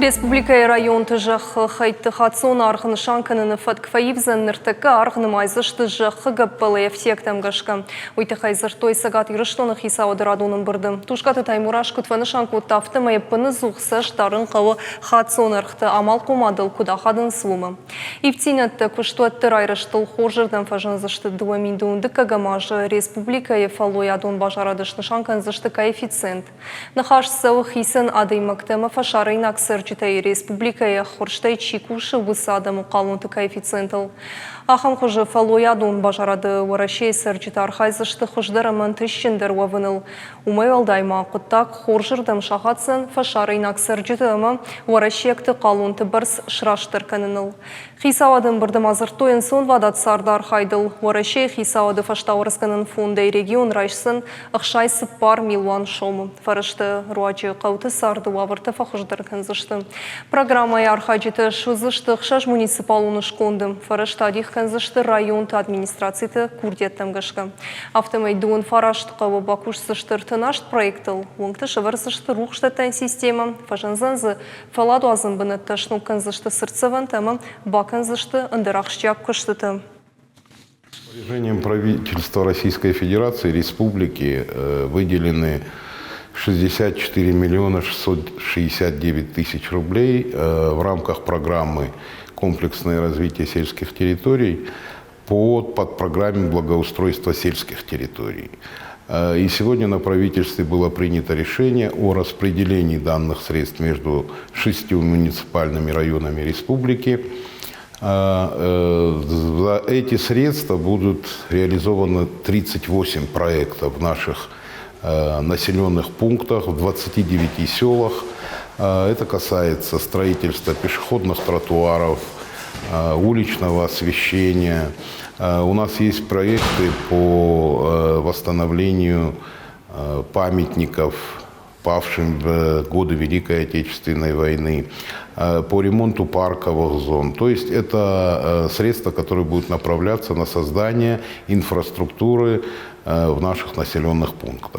Республикӕйы районты зӕххы хӕйтты хаццон аргъ нысан кӕныны фӕтк фӕивдзӕн. Ныртӕккӕ аргъ нымайдзысты зӕххы гӕппӕлы ӕфтиӕгтӕм гӕсгӕ. Уый тыххӕй дзырдтой Цӕгат Ирыстоны хицауады радон ӕмбырды. Тускъаты Таймураз куыд фӕнысан кодта, афтӕмӕй ӕппыныдзух цӕст дарын хъӕуы хаццон ӕргъты амалхъомадыл куыд ахадынц, уымӕ. Ивддзинӕдтӕ куыстуӕтты райрӕзтыл хорзырдӕм фӕзындзысты 2012 азы республикӕйы фӕллойадон базарады снысан кӕндзысты коэффициент. Ныхас цӕуы хицӕн адӕймӕгтӕ ӕмӕ фӕсарӕйнаг цӕрджытӕй республикӕйы ӕххуырстӕй чи кусы, уыцы адӕмы хъалонты коэффициентыл. Ахӕм хуызы фӕллойадон базарады Уӕрӕсейы цӕрджытӕ архайдзысты хуыздӕр ӕмӕ ӕнтыстджындӕр уӕвыныл. Уымӕй уӕлдай ма хъуыддаг хорзырдӕм сахаддзӕн фӕсарӕйнаг цӕрджыты ӕмӕ уӕрӕсейӕгты хъалонты бӕрц срастдӕр кӕныныл. Хицауады ӕмбырды ма дзырдтой ӕнцонвадат царды архайдыл. Уӕрӕсейы хицауады фӕстауӕрцгӕнӕн фондӕй регион райсдзӕн 64 милуан сомы. Фӕрӕзты руаджы хъӕуты царды уавӕртӕ фӕхуыздӕр кӕндзысты. Программӕйы архайджытӕ суыдзысты ӕхсӕз муниципалон сконды. Фӕрӕзтӕ адих кӕндзысты районты администрациты курдиӕттӕм гӕсгӕ. Афтӕмӕй 29 хъӕуы бакусдзысты 38 проектыл, уынгты сӕвӕрдзысты рухсдӕттӕн системӕ, фӕзындзӕн дзы Фӕлладуадзӕн бынӕттӕ сног кӕндзысты цыртдзӕвӕнтӕ ӕмӕ бакӕндзысты ӕндӕр ахсджиаг куыстытӕ. Распоряжением правительства Российской Федерации республики выделены 64 миллиона 669 тысяч рублей в рамках программы «Комплексное развитие сельских территорий» по подпрограмме благоустройства сельских территорий. И сегодня на правительстве было принято решение о распределении данных средств между шестью муниципальными районами республики. За эти средства будут реализованы 38 проектов в наших населенных пунктах, в 29 селах. Это касается строительства пешеходных тротуаров, уличного освещения. У нас есть проекты по восстановлению памятников павшим в годы Великой Отечественной войны, по ремонту парковых зон. То есть это средства, которые будут направляться на создание инфраструктуры в наших населенных пунктах.